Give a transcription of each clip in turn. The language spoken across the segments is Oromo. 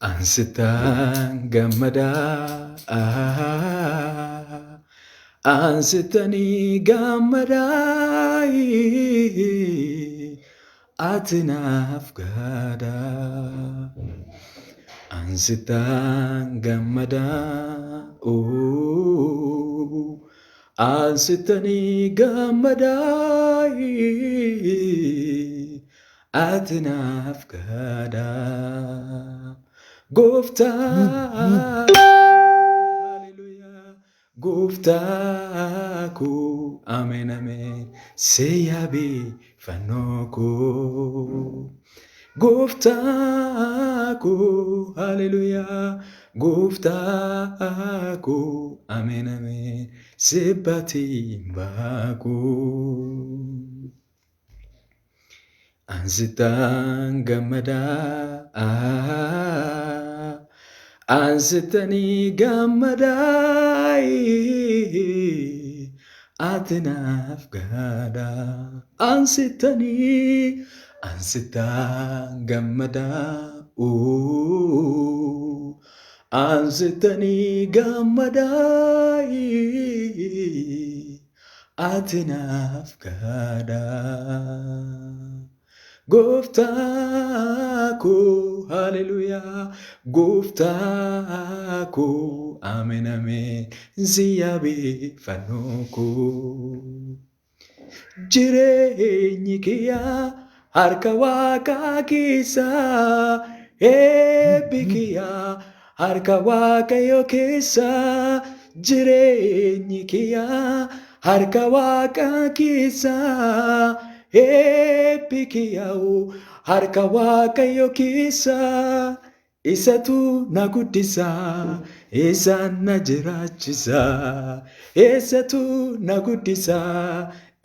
Ansittan gammadaa, ansittanii gammadaa, ati naaf gaadaa. Ansittan gammadaa, ansittanii gammadaa, ati naaf gaadaa. Gooftaa, haleluyaa, gooftaa koo, ameen ameen, seeyyabii fannoo koo. Gooftaa koo, haleluyaa, gooftaa koo, ameen ameen, sebbatiin baakoo. Ansittan gammadaa, ansittanii gammadaa, ati naaf gaadaa. Ansittanii, ansittan gammadaa, ansittanii gammadaa, ati naaf gaadaa. Gooftaa koo, haleluyaa, gooftaa koo, ameen ameen, si yaabee fannoo koo. Jireenyi kiyyaa harka waaqaa keessa, eebbi kiyyaa harka waaqayyo keessa, jireenyi kiyyaa harka waaqaa keessa, eebbi kiyyaa harka waaqayyo keessa. Isatu na guddisa, isaan na jiraachisa. Isatu na guddisa,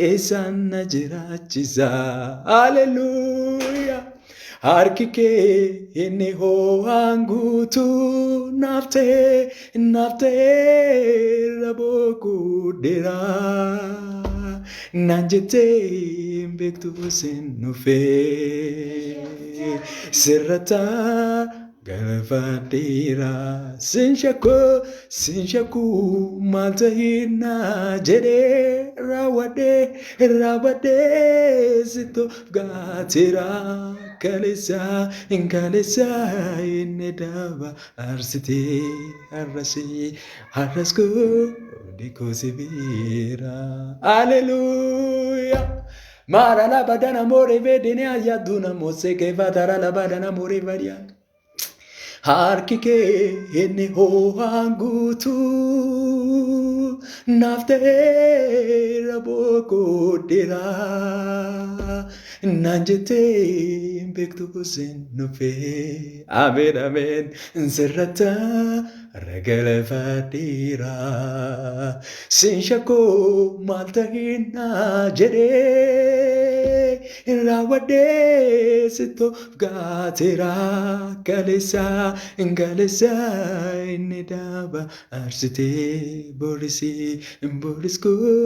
isaan na jiraachisa. Haleluuyaa. Harki kee inni ho'aan guutuu naaf ta'e, naaf ta'e raboo dheeraa. Naan jettee hin beektu sin dhufee. Sirrataa galfadheera. Sin shakkuu, sin shakkuu maal ta'inna jedhee raawwadhee, raawwadhee sitti of gaateera. Kaleessa, kaleessa inni daba arsitee har'asii, har'as koodi koo si bira. Haleluuyaa. Mara la badana more vedene ayaduna mose ke vadara la badana more varia. Harki kee inni ho'aan guutuu naaf ta'eera boqodheera. Naan jettee hin beektu sin dhufee. Ameen ameen sirratta ragalfadheera. Sin shakkoo maal ta'inna jedhee raawwadhee sitti of gaateera. Kaleessa kaleessa inni daba arsitee borisii boris koo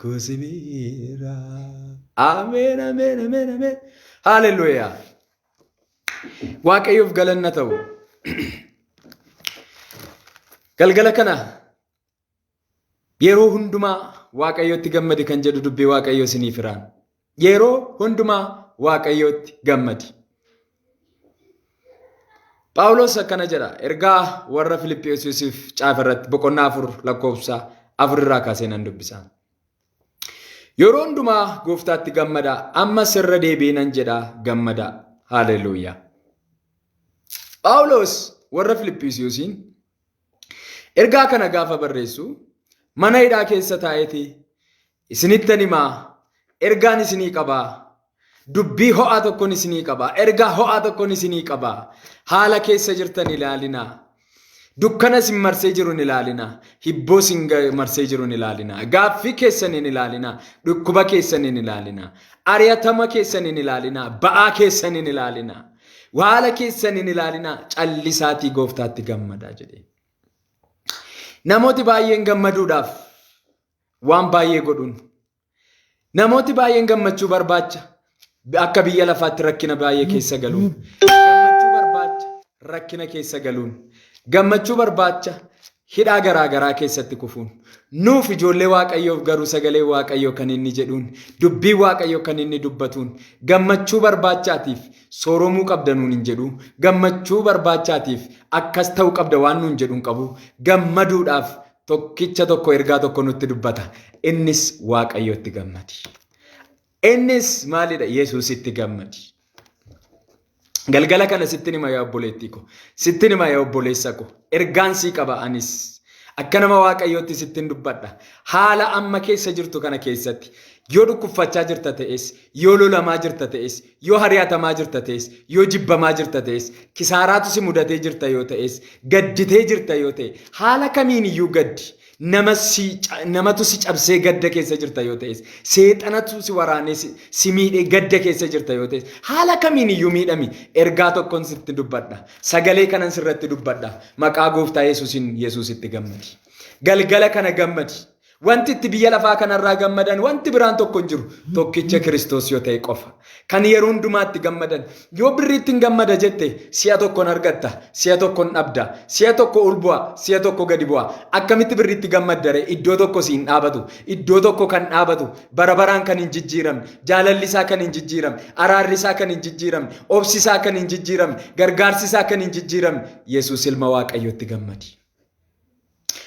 koo si bira. Ameen ameen ameen ameen. Haleluuyaa. Waaqayyoof galanna ta'u. Galgala kana yeroo hundumaa Waaqayyootti gammadi kan jedhu dubbii Waaqayyoo isiniif hiraan. Yeroo hundumaa Waaqayyootti gammadi. Phaawulos akkana jedha ergaa warra Filiphisiif caafe irratti boqonnaa 4 lakkoofsa 4 irraa kaasee nan dubbisa. Yeroo hundumaa gooftaatti gammadaa, ammas irra deebi'ee nan jedha gammadaa. Haleluuyaa. Phaawulos warra Filiphisiisiin ergaa kana gaafa barreessu mana hidhaa keessa taa'eeti isinittan himaa, ergaan isinii qabaa, dubbii ho'aa tokkon isinii qabaa, ergaa ho'aa tokkon isinii qabaa, haala keessa jirtan ilaalinaa, dukkana isin marsee jiru hin ilaalinaa, hibboo isin marsee jiru hin ilaalinaa, gaaffii keessan hin ilaalinaa, dhukkuba keessan hin ilaalinaa, ari'atama keessan hin ilaalinaa, ba'aa keessan hin ilaalinaa, haala keessan hin ilaalinaa, callisaatii gooftaatti gammadaa jedhee. Namooti baay'een gammaduudhaaf waan baay'ee godhuun. Namooti baay'een gammachuu barbaacha akka biyya lafaatti rakkina baay'ee keessa galuun. Gammachuu barbaacha rakkina keessa galuun, gammachuu barbaacha hidhaa garaa garaa keessatti kufuun, nuuf ijoollee Waaqayyoof garuu sagalee Waaqayyoo kan inni jedhuun, dubbii Waaqayyoo kan inni dubbatuun, gammachuu barbaachaatiif sooromuu qabda nuun hin jedhu, gammachuu barbaachaatiif akkas ta'uu qabda waan nuun jedhu hin qabu, gammaduudhaaf tokkicha tokko ergaa tokko nutti dubbata. Innis Waaqayyootti gammadi. Innis maalidha? Yesuusitti gammadi. Galgala kana sittin hima yaa obboleettii ko. Sittin hima yaa obboleessa ko. Ergaan sii qaba anis. Akka nama Waaqayyootti sittin dubbadha. Haala amma keessa jirtu kana keessatti yoo dhukkubfachaa jirta ta'es, yoo lolamaa jirta ta'es, yoo hari'atamaa jirta ta'es, yoo jibbamaa jirta ta'es, kisaaraatu si mudatee jirta yoo ta'es, gadditee jirta yoo ta'e, haala kamiin iyyuu gaddi. Nama si, namatu si cabsee gadda keessa jirta yoo ta'es, seexanatu si waraanee si, si miidhee gadda keessa jirta yoo ta'es, haala kamiin iyyuu miidhami ergaa tokkon sitti dubbadha. Sagalee kanan sirratti dubbadha. Maqaa gooftaa Yesuusin Yesuusitti gammadi. Galgala kana gammadi. Wanti itti biyya lafaa kanarraa gammadan wanti biraan tokko hin jiru. Tokkicha Kiristoos yoo ta'e qofa. Kan yeroo hundumaatti gammadan. Yoo birriitti hin gammada jette si'a tokkon argatta, si'a tokkon dhabda, si'a tokko ol bu'a, si'a tokko gadi bu'a. Akkamitti birriitti gammadda ree? Iddoo tokko si hin dhaabatu. Iddoo tokko kan dhaabatu, bara baraan kan hin jijjiiramne, jaalalli isaa kan hin jijjiiramne, araarri isaa kan hin jijjiiramne, obsi isaa kan hin jijjiiramne, gargaarsi isaa kan hin jijjiiramne, Yesuus ilma Waaqayyootti gammadi.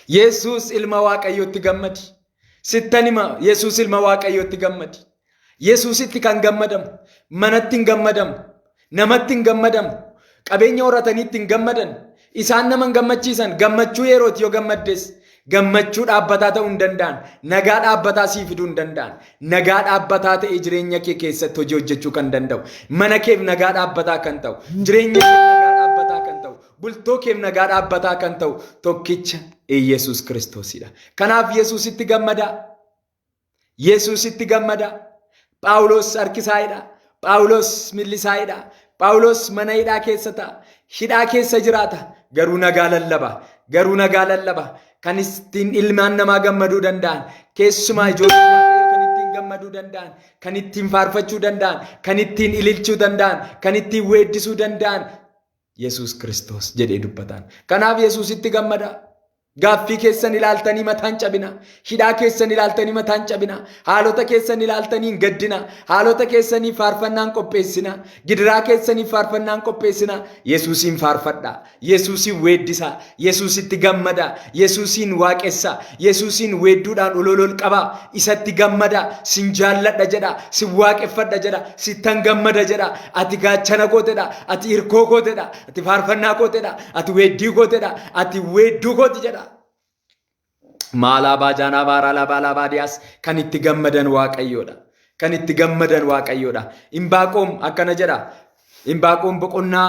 Yesuus ilma Waaqayyootti gammadi. Sittan hima Yesuus ilma Waaqayyootti gammadi. Yesuusitti kan gammadamu, manatti hin gammadamu, namatti hin gammadamu, qabeenya horataniitti hin gammadan, isaan nama hin gammachiisan, gammachuu yerooti yoo gammaddes, gammachuu dhaabbataa ta'uu hin danda'an, nagaa dhaabbataa sii fiduu hin danda'an, nagaa dhaabbataa ta'ee jireenya kee keessatti hojii hojjechuu kan danda'u, mana keef nagaa dhaabbataa kan ta'u, jireenya keef nagaa dhaabbataa kan ta'u, bultoo keef nagaa dhaabbataa kan ta'u tokkicha Iyyasuus Kiristoosidha. Kanaaf Yesuusitti gammadaa. Yesuusitti gammadaa. Phaawulos harkisaa hidha. Phaawulos millisaa hidha. Phaawulos mana hidhaa keessa ta'a. Hidhaa keessa jiraata. Garuu nagaa lallaba. Garuu nagaa lallaba. Kan ittiin ilmaan namaa gammaduu danda'an. Keessumaa ijoollee Waaqayyoo kan ittiin gammaduu danda'an. Kan ittiin faarfachuu danda'an. Kan ittiin ililchuu danda'an. Kan ittiin weeddisuu danda'an. Yesuus Kiristoos jedhee dubbataan. Kanaaf Yesuusitti gammadaa. Gaaffii keessan ilaaltanii mataan cabina. Hidhaa keessan ilaaltanii mataan cabina. Haalota keessan ilaaltanii hin gaddina. Haalota keessanii faarfannaan qopheessina. Gidiraa keessanii faarfannaan qopheessina. Yesuusiin faarfadhaa. Yesuusiin weeddisaa. Yesuusitti gammadaa. Yesuusiin waaqessaa. Yesuusiin weedduudhaan olol qabaa. Isatti gammadaa. Sin jaalladha jedha. Sin waaqeffadha jedha. Sittan gammada jedha. Ati gaachana kootedha. Ati hirkoo kootedha. Ati faarfannaa kootedha. Ati weeddii kootedha. Ati weedduu kooti jedha. Maalaa baajaanaa baaraa labaa labaa diyaas kan itti gammadan Waaqayyoodha. Kan itti gammadan Waaqayyoodha. Imbaaqoom akkana jedha. Imbaaqoom boqonnaa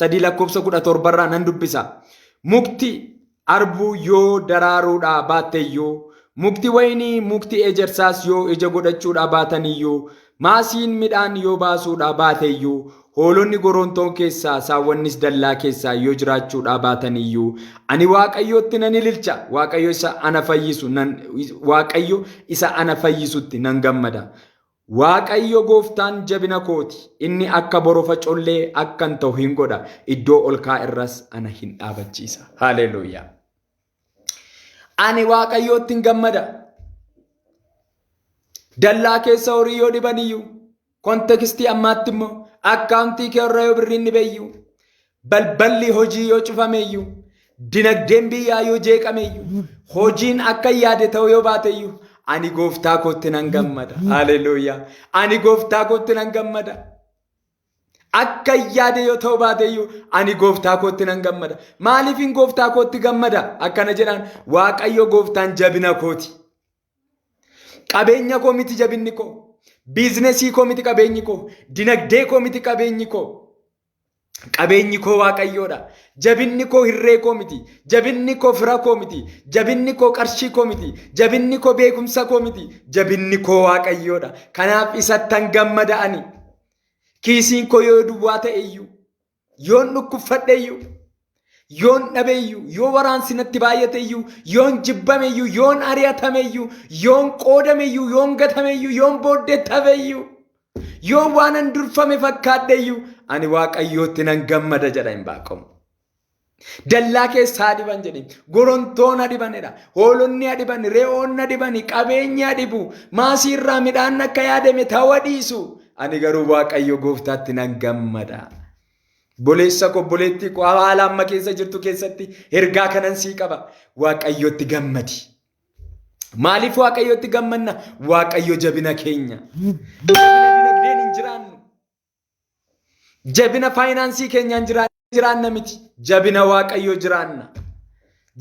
3 lakkoofsa 17 irraa nan dubbisa. Mukti arbuu yoo daraaruudhaa baatteyyuu, mukti wayinii, mukti ejersaas yoo ija godhachuudhaa baataniyyuu, maasiin midhaan yoo baasuudhaa baateyyuu, hoolonni goroontoon keessaa, saawwannis dallaa keessaa yoo jiraachuudhaa baataniyyuu, ani Waaqayyootti nan ililcha, Waaqayyo isa ana fayyisu nan, Waaqayyo isa ana fayyisutti nan gammada. Waaqayyo gooftaan jabina kooti, inni akka borofa collee akkan ta'u hin godha, iddoo ol ka'aa irras ana hin dhaabachiisa. Haleluuyaa. Ani Waaqayyootti hin gammada. Dallaa keessa horii yoo dhiban iyyuu, kontekstii ammaatti immoo akkaawuntii kee irra yoo birriin dhibe iyyuu, balballi hojii yoo cufame iyyuu, dinagdeen biyyaa yoo jeeqame iyyuu, hojiin akka yaade ta'uu yoo baate iyyuu, ani gooftaa kootti nan gammada. Haleluuyaa. Ani gooftaa kootti nan gammada. Akka yaade yoo ta'uu baate iyyuu ani gooftaa kootti nan gammada. Maaliifin gooftaa kootti gammada? Akkana jedhaan Waaqayyo gooftaan jabina kooti. Qabeenya koo miti jabinni koo. Biizinesii koo miti qabeenyi koo. Dinagdee koo miti qabeenyi koo. Qabeenyi koo Waaqayyoodha. Jabinni koo hirree koo miti. Jabinni koo fira koo miti. Jabinni koo qarshii koo miti. Jabinni koo beekumsa koo miti. Jabinni koo Waaqayyoodha. Kanaaf isattan gammada ani. Kiisiin koo yoo duwwaa ta'e iyyuu, yoon dhukkubfadhe iyyuu, yoon dhabe iyyuu, yoo waraansi natti baay'ate iyyuu, yoon jibbame iyyuu, yoon ari'atame iyyuu, yoon qoodame iyyuu, yoon gatame iyyuu, yoon booddeetti hafe iyyuu, yoo waanan durfame fakkaadhe iyyuu, ani Waaqayyootti nan gammada jedha Inbaaqom. Dallaa keessaa dhiban jedhe. Gorontoon dhibanidha. Hoolonni dhiban, re'oonni dhiban, qabeenyi dhibu. Maasii irraa midhaan akka yaadame ta'uu dhiisu. Ani garuu Waaqayyo gooftaatti nan gammada. Obboleessa koo, obboleettii koo, haala amma keessa jirtu keessatti ergaa kanan sii qaba. Waaqayyotti gammadi. Maaliif Waaqayyotti gammanna? Waaqayyo jabina keenya. Jabina dinagdeen hin jiraannu. Jabina faayinaansii keenyaan jiraanna miti. Jabina Waaqayyoo jiraanna.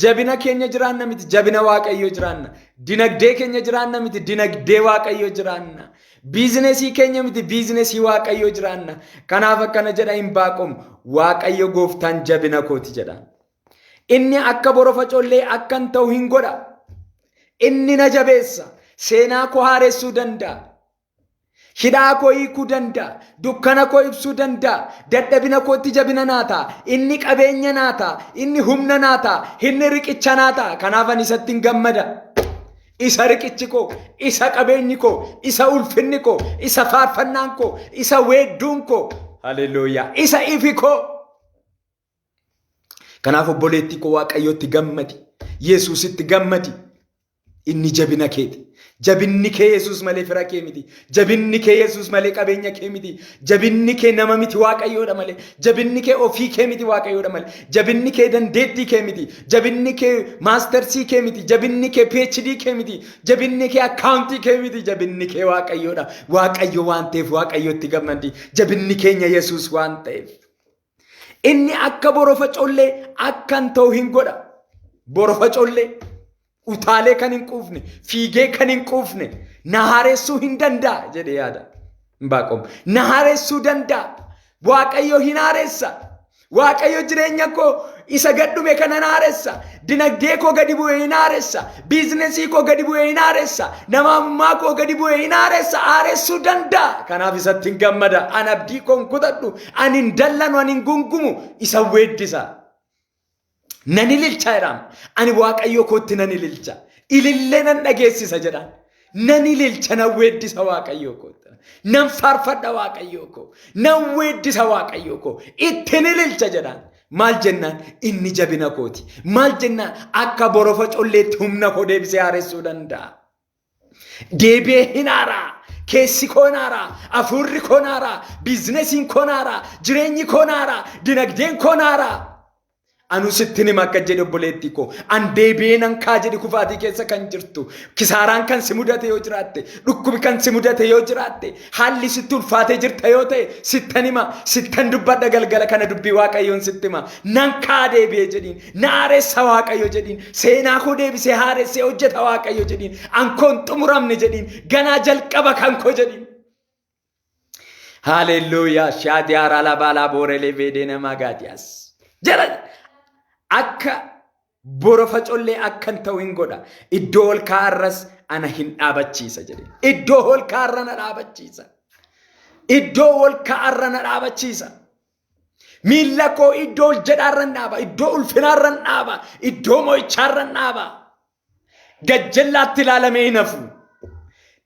Jabina keenya jiraanna miti. Jabina Waaqayyoo jiraanna. Dinagdee keenya jiraanna miti. Dinagdee Waaqayyoo jiraanna. Biizinesii keenya miti. Biizinesii Waaqayyoo jiraanna. Kanaaf akkana jedha Inbaaqom. Waaqayyo gooftaan jabina kooti jedha. Inni akka borofa collee akkan ta'u hin godha. Inni na jabeessa. Seenaa koo haaressuu danda'a. Hidhaa koo hiikuu danda'a. Dukkana koo ibsuu danda'a. Dadhabina kootti jabina naa ta'a. Inni qabeenya naa ta'a. Inni humna naa ta'a. Inni riqicha naa ta'a. Kanaaf ani isatti hin gammada. Isa riqichi koo, isa qabeenyi koo, isa ulfinni koo, isa faarfannaan koo, isa weedduun koo. Haleluuyaa. Isa ifi koo. Kanaaf obboleettii koo, Waaqayyotti gammadi. Yesuusitti gammadi. Inni jabina keeti. Jabinni kee Yesuus malee fira kee miti. Jabinni kee Yesuus malee qabeenya kee miti. Jabinni kee nama miti, Waaqayyoodha malee. Jabinni kee ofii kee miti, Waaqayyoodha malee. Jabinni kee dandeettii kee miti. Jabinni kee maastarsii kee miti. Jabinni kee PhD kee miti. Jabinni kee akkaawuntii kee miti. Jabinni kee Waaqayyoodha. Waaqayyo waan ta'eef Waaqayyotti gammadi. Jabinni keenya Yesuus waan ta'eef. Inni akka borofa collee akkan ta'u hin godha. Borofa collee utaalee kan hin quufne, fiigee kan hin quufne, na haaressuu hin danda'a jedhee yaada. Inbaaqom. Na haaressuu danda'a. Waaqayyo hin haaressa. Waaqayyo jireenya koo isa gadhume kana hin haaressa. Dinagdee koo gadi bu'e hin haaressa. Biizinesii koo gadi bu'e hin haaressa. Namummaa koo gadi bu'e hin haaressa. Haaressuu danda'a. Kanaaf isatti hin gammada. Ani abdii koo hin kutadhu. Ani hin dallanu. Ani hin gungumu. Isa weeddisa. Nan ililcha jedhama. Ani Waaqayyo kootti nan ililcha. Ilillee nan dhageessisa jedhaan. Nan ililcha, nan weeddisa Waaqayyo kootti. Nan faarfadha Waaqayyo koo. Nan weeddisa Waaqayyo koo. Ittiin ililcha jedhaan. Maal jennaan? Inni jabina kooti. Maal jennaan? Akka borofa colleetti humna koo deebisee haaressuu danda'a. Deebi'ee hin haaraa. Keessi koo hin haaraa. Hafuurri koo hin haaraa. Biizinesiin koo hin haaraa. Jireenyi koo hin haaraa. Dinagdeen koo hin haaraa. Anu sittin hima, akka jedhe obboleettii koo. An deebi'ee nan kaa jedhi. Kufaatii keessa kan jirtu. Kisaaraan kan si mudate yoo jiraatte. Dhukkubi kan si mudate yoo jiraatte. Haalli sitti ulfaatee jirta yoo ta'e, sittan hima. Sittan dubbadha galgala kana, dubbii Waaqayyoon sitti hima. Nan kaa deebi'ee jedhiin. Na haaressa Waaqayyo jedhiin. Seenaa koo deebisee haaressee hojjeta Waaqayyo jedhiin. An koon xumuramne jedhiin. Ganaa jalqaba kan koo jedhiin. Haalelluuyaa. Shaatiyaara labaalaa boorelee beedee namaa gaatiyaas. Jala akka borofa collee akkan ta'u hin godha. Iddoo ol kaa'arras ana hin dhaabachiisa jedhe. Iddoo ol kaa'arra na dhaabachiisa. Iddoo ol kaa'arra na dhaabachiisa. Miilla koo iddoo ol jedhaarra hin dhaaba. Iddoo ulfinaarra hin dhaaba. Iddoo mo'ichaarra hin dhaaba. Gajjallaatti ilaalamee hin hafu.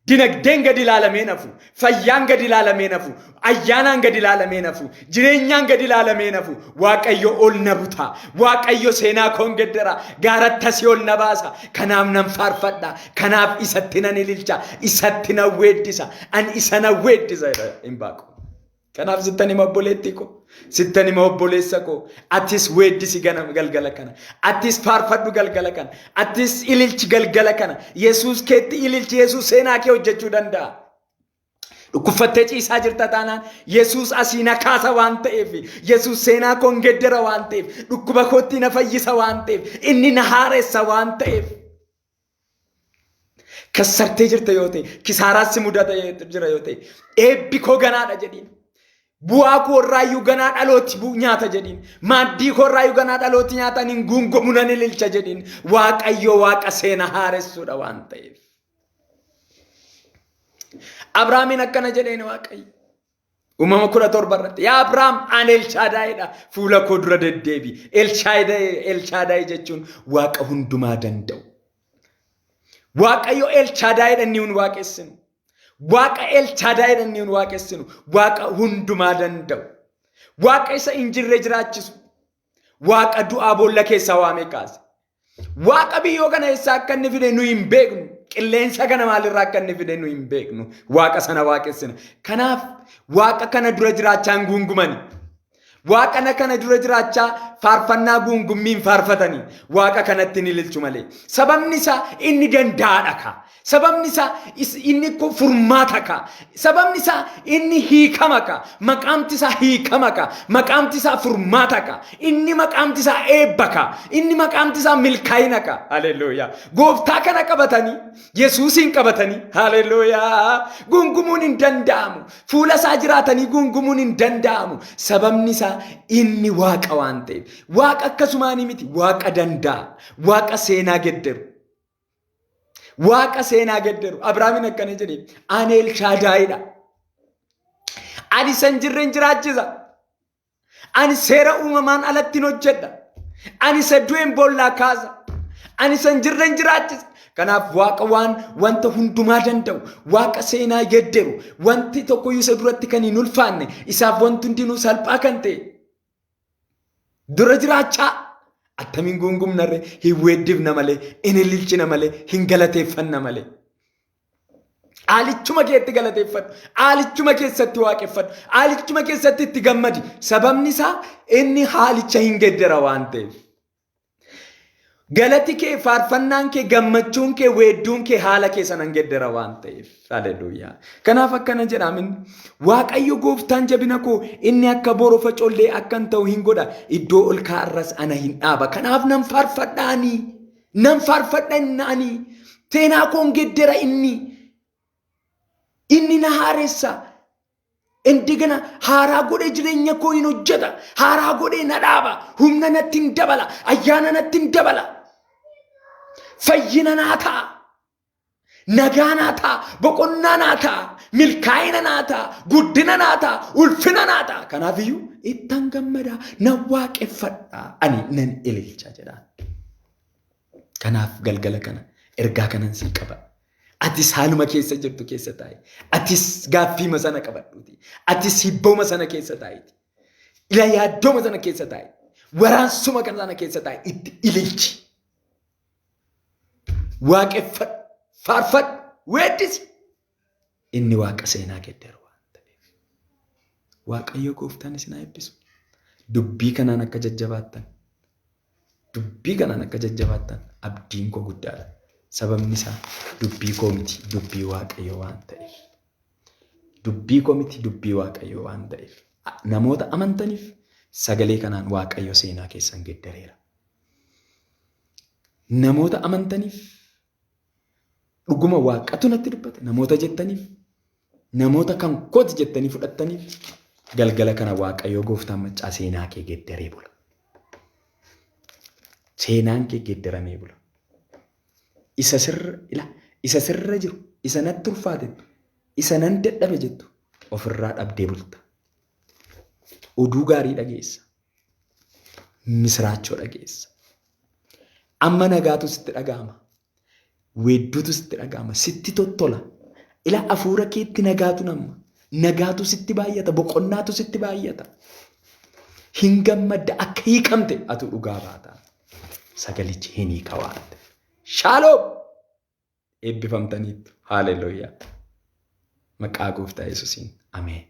Dinagdeen gadi ilaalamee hin hafu. Fayyaan gadi ilaalamee hin hafu. Ayyaanaan gadi ilaalamee hin hafu. Jireenyaan gadi ilaalamee hin hafu. Waaqayyo ol na buta. Waaqayyo seenaa koon geddara. Gaaratti asii ol na baasa. Kanaaf nan faarfadha. Kanaaf isatti nan ililcha. Isatti nan weeddisa. Ani isa nan weeddisa jedha Inbaaqom. Kanaaf sittan hima, obboleettii koo. Sittan hima, obboleessa koo. Atis weeddisi ganama galgala kana. Atis faarfadhu galgala kana. Atis ililchi galgala kana. Yesuus keetti ililchi. Yesuus seenaa kee hojjechuu danda'a. Dhukkubfattee ciisaa jirta taanaan, Yesuus asii na kaasa waan ta'eef, Yesuus seenaa koo hin geddara waan ta'eef, dhukkuba kootti na fayyisa waan ta'eef, inni na haaressa waan ta'eef. Kassartee jirta yoo ta'e, kisaaraas si mudata jira yoo ta'e, eebbi koo ganaadha jedhiin. Bu'aa koo irraayyuu ganaa dhalooti nyaata jedhiin. Maaddii koo irraayyuu ganaa dhalooti nyaata, hin guungumu, nan ililcha jedhiin. Waaqayyo Waaqa seena haaressuudha waan ta'eef. Abrahaamiin akkana jedheen Waaqayyo. Uumama 17 irratti, "Yaa Abrahaam, ani Elshaadaayidha, fuula koo dura deddeebi." Elshaadaay, Elshaadaay jechuun Waaqa hundumaa danda'u. Waaqayyo Elshaadaayidha inni hun waaqessinu. Waaqa Elshaadaayidha inni hun waaqessinu. Waaqa hundumaa danda'u. Waaqa isa hin jirre jiraachisu. Waaqa du'aa boolla keessaa waamee kaase. Waaqa biyyoo kana eessaa akka inni fide nu hin beeknu. Qilleensa kana maalirraa akka inni fide nu hin beeknu. Waaqa sana waaqessina. Kanaaf waaqa kana dura jiraachaa hin guungumani. Waaqa kana dura jiraachaa faarfannaa guungummiin faarfatanii waaqa kanatti ni ililchu malee. Sababni isaa inni danda'aadha ka. Sababni isaa inni kun furmaata ka. Sababni isaa inni hiikama ka. Maqaamti isaa hiikama ka. Maqaamti isaa furmaata ka. Inni maqaamti isaa eebba ka. Inni maqaamti isaa milkaa'ina ka. Haleluuyaa. Gooftaa kana qabatanii Yesuusiin qabatanii haleluuyaa gungumuun hin danda'amu. Fuula isaa jiraatanii gungumuun hin danda'amu. Sababni isaa inni Waaqa waan ta'eef. Waaqa akkasumaanii miti. Waaqa danda'a. Waaqa seenaa gedderu. Waaqa seenaa gedderu. Abrahaamin akkana jedhe. Ani Elshaadaayidha. Ani san jirren jiraachisa. Ani seera uumamaan alatti hin hojjedha. Ani isa du'een boollaa kaasa. Ani isa hin jirren jiraachisa. Kanaaf Waaqa waan wanta hundumaa danda'u, Waaqa seenaa gedderu, wanti tokkoyyuu isa duratti kan hin ulfaanne, isaaf wanti hundinuu salphaa kan ta'e. Dura jiraachaa attamiin guungumnarre hin weeddifna malee, hin ililchina malee, hin galateeffanna malee. Aalichuma keetti galateeffadhu. Aalichuma keessatti waaqeffadhu. Aalichuma keessatti itti gammadi. Sababni isaa inni haalicha hin geddera waan ta'eef. Galati kee, faarfannaan kee, gammachuun kee, weedduun kee haala kee sanan geddera waan ta'eef. Haleluuyaa. Kanaaf akkana jedha amin. Waaqayyo gooftaan jabina koo inni akka borofa collee akkan ta'u hin godha. Iddoo ol kaa'arras ana hin dhaaba. Kanaaf nan faarfadha ani. Nan faarfadha inni ani. Seenaa koon geddera inni. Inni na haaressa. Indigana haaraa godhee jireenya koo hin hojjeta. Haaraa godhee na dhaaba. Humna natti hin dabala. Ayyaana natti hin dabala. Fayyina naa ta'a. Nagaa naa ta'a. Boqonnaa naa ta'a. Milkaa'ina naa ta'a. Guddina naa ta'a. Ulfina naa ta'a. Kanaafiyyuu ittan gammada. Nan waaqeffadha. Ani nan ililcha jedha. Kanaaf galgala kana ergaa kanan sii qaba. Atis haaluma keessa jirtu keessa taa'i. Atis gaaffiima sana qabadhuuti. Atis hibbooma sana keessa taa'iti. Ila yaaddooma sana keessa taa'i. Waraansuma kana sana keessa taa'i. Itti ililchi. Waaqeffadhu. Faarfadhu. Weeddisi. Inni waaqa seenaa geddaru waan ta'eef. Waaqayyo gooftaan isin haa eebbisu. Dubbii kanaan akka jajjabaattan. Dubbii kanaan akka jajjabaattan abdiin koo guddaadha. Sababni isaa dubbii koo miti dubbii Waaqayyoo waan ta'eef. Dubbii koo miti dubbii Waaqayyoo waan ta'eef. Namoota amantaniif sagalee kanaan Waaqayyo seenaa keessan geddareera. Namoota amantaniif dhuguma Waaqatu natti dubbate namoota jettaniif namoota kan kooti jettanii fudhattaniif galgala kana Waaqayyoo gooftaan maccaa seenaa kee geddaree bula. Seenaan kee geddaramee bula. Isa sirra ila isa sirra jiru isa natti ulfaatettu isa nan dadhabe jettu ofirraa dhabdee bulta. Oduu gaarii dhageessa. Misiraachoo dhageessa. Amma nagaatu sitti dhaga'ama. Weedduutu sitti dhaga'ama. Sitti tottola. Ila hafuura keetti nagaatu namma. Nagaatu sitti baay'ata. Boqonnaatu sitti baay'ata. Hin gammadda akka hiikamte atu dhugaa baata. Sagalichi hin hiika waan ta'eef. Shaaloom! Eebbifamtaniittu. Haaleluyyaa. Maqaa gooftaa Yesuusiin. Ameen.